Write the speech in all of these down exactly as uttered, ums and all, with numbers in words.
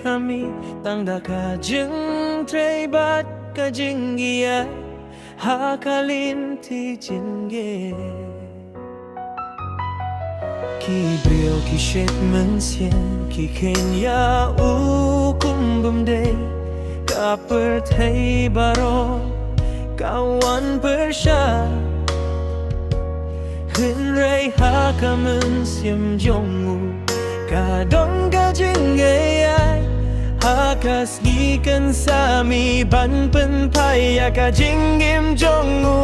ka mih tang da ka jingtrei bad ka jingïeit ha ka lynti jingeh. Ki briew ki shit mynsiem, ki kheiñ ïa u kum bym dei. Ka pyrthei baroh ka wan pyrshah, hynrei ha ka mynsiem jong u ka don ka jingaiei. Ha ka sngi kan sa mih ban pynphai ïa ka jingim jong u.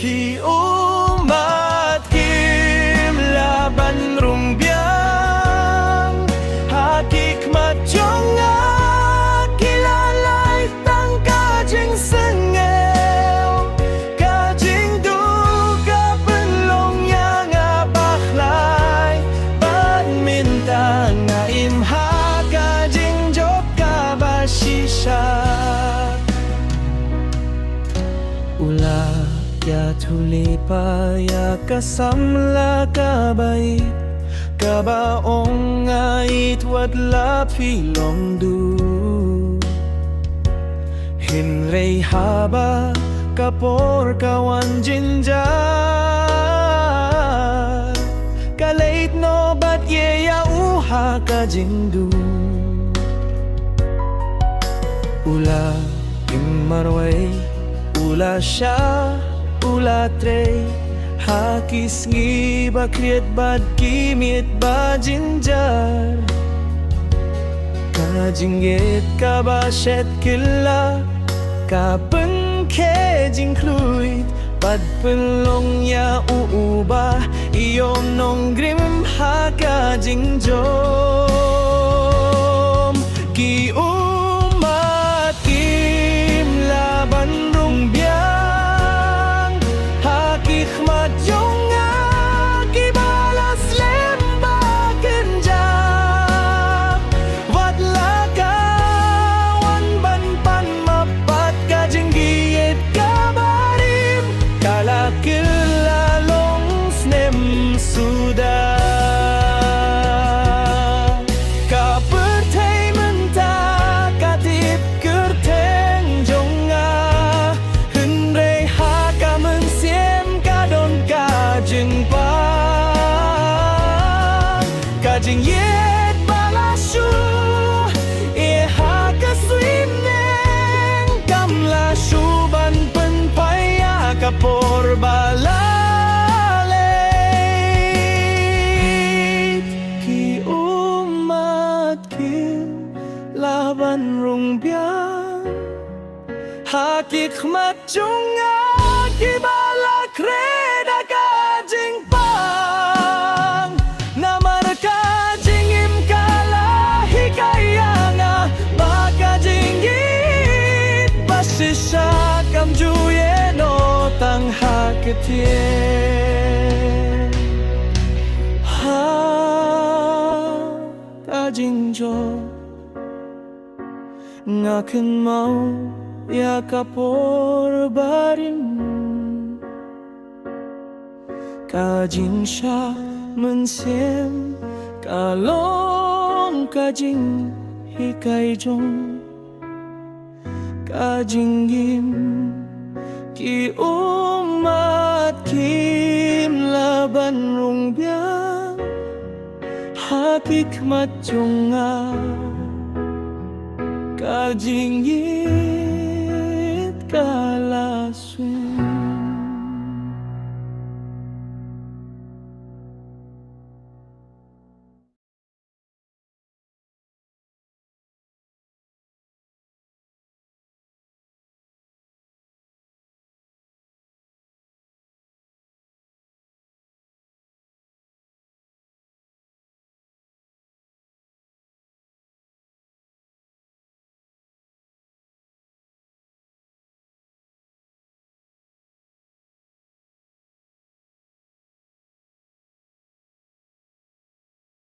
Ki ummat kim lah ban rung biang. Ha ki khmat jong nga ki la lait tang ka jingsngew. Ka jingduh ka pynlong ïa nga bakhlaiñ, bad mynta nga im ha ka jingjop kaba shisha. U la ïathuh lypa ïa ka samla kaba ïeit, kaba ong, nga ïeit wat la phi long duh. Hynrei haba ka por ka wan jynjar, ka leit noh bad ïeh ïa u ha ka jingduh. U la im marwei, u la shah, u la trei ha ki sngi ba khriat bad ki miet ba jynjar. Ka jingïeit kaba shet kylla ka pynkhie jingkhlaiñ bad pynlong ïa u uba ïoh nongrim ha ka jingjop. Ki ummat kim lah ban rung biang. Ha ki khmat jong nga kiba la slem ba kynjah, wat la ka wan ban pan map bad ka jingïeit kaba rim, ka la kylla long snem suda. Ka pyrthei mynta ka tip kyrteng jong nga, hynrei ha ka mynsiem ka don ka jingpang. Ka jingïeit ba la shu ïeh ha ka suiñneng kam la shu ban pynphai ïa ka por ba la leit. Ki ummat kim lah ban rung biang. Ha ki khmat jong nga kiba la khreh da ka jingpang. Namar ka jingim ka la hikai ïa nga ba ka jingïeit ba shisha kam ju ïeh noh tang ha ktien. Ha ka jingjop nga kynmaw ïa ka por barim. Ka jingshah mynsiem ka long ka jinghikai jong ka jingim. Ki ummat kim lah ban rung biang. Ha ki khmat jong nga ka jingïeit ka la shu